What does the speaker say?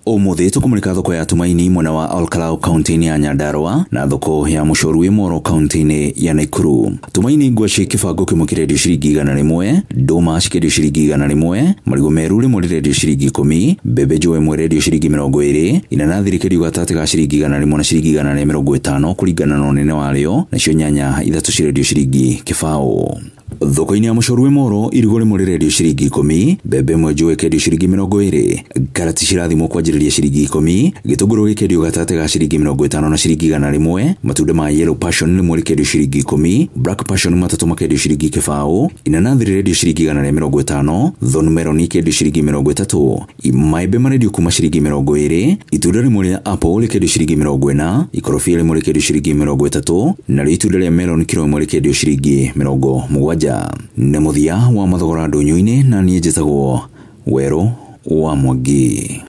Ũmũthĩ tũkũmũrĩka thoko ya Tumaini mwena wa Olkalau kaunti-inĩ ya Nyandarua na thoko ya Mũcoru wĩ Moro kaunti-inĩ ya Nakuru. Tumaini ngwacĩ kĩbango kĩmwe kĩrendio ciringi 100, ndũma cikĩendio ciringi 100, marigũ meru rĩmwe rĩrendio ciringi 10, mbembe njũa ĩmwe ĩrendio ciringi 20, inanathi rĩkĩendio gatagatĩ ga ciringi 100 na ciringi 150 kũringana na ũnene warĩo, nacio nyanya 3 cirendio ciringi 0. Thoko-inĩ ya Mũcoru wĩ Moro irigũ rĩmwe rĩrendio ciringi 10, mbembe ĩmwe njũa ĩkendio ciringi 20, karati cirathimwo kwanjĩrĩria ciringi 10, gĩtũngũrũ gĩkendio gatagatĩ ga ciringi 50 na ciringi 100, matunda ma yellow passion rĩmwe rĩkendio ciringi 10, black passion 3 makendio ciringi 0, inanathi rĩrendio ciringi 150, thorn melon ikendio ciringi 30, maembe marendio kuma ciringi 20, itunda rĩmwe rĩa apple rĩkendio ciringi 40, ikorobia rĩmwe rĩkendio ciringi 30, narĩo itunda rĩa melon kiro ĩmwe rĩkendio ciringi 70. Nĩ mũthia wa mathogora ndũnyũ-inĩ na niĩ njĩtagwo Werũ wa Mwangi.